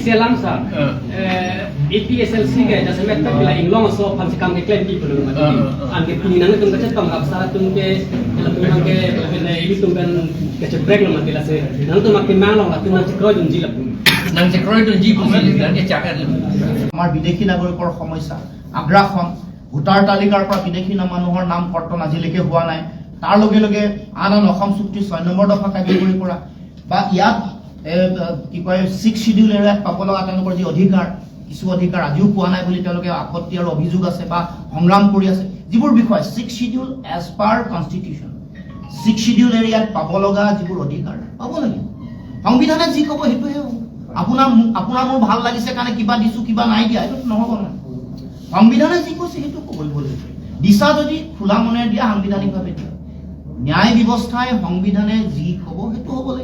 Selang sa APSLC ke jasa met pe la inglong so pham si kam ke claim pi pulu ma an ke pini nang tum ke chat pang ap sara tum ke la tum nang ke la ke ili tum kan ke chat break lo ma la se nang tum mak mang long la tum nang chikroi dun ji la nang chikroi dun ji pu nang ke chak। আমাৰ বিদেশী নাগৰিকৰ সমস্যা, আগ্ৰাসন, voter তালিকাৰ পৰা বিদেশী মানুহৰ নাম কৰ্তন আজিলৈকে হোৱা নাই। তাৰ লগে লগে আন আন অসম চুক্তিৰ 6 নম্বৰ দফা কাৰ্যকৰী কৰা বা ইয়াত কি কয়, ছিক্স চিডিউল এৰিয়াত পাব লগা তেওঁলোকৰ যি অধিকাৰ, কিছু অধিকাৰ আজিও পোৱা নাই বুলি তেওঁলোকে আপত্তি আৰু অভিযোগ আছে বা সংগ্ৰাম কৰি আছে। যিবোৰ বিষয় six schedule as per constitution, six schedule এৰিয়াত পাব লগা যিবোৰ অধিকাৰ পাব লাগিব। সংবিধানে যি ক'ব সেইটোহে হ'ব। আপোনাৰ মোৰ ভাল লাগিছে কাৰণে কিবা দিছো, কিবা নাই দিয়া, এইটো নহ'ব নহয়। সংবিধানে যি কৈছে সেইটো কৰিব লাগিব। দিছা যদি খোলা মনেৰে দিয়া, সাংবিধানিকভাৱে দিয়া। ন্যায় ব্যৱস্থাই সংবিধানে যি ক'ব সেইটো হ'ব লাগিব।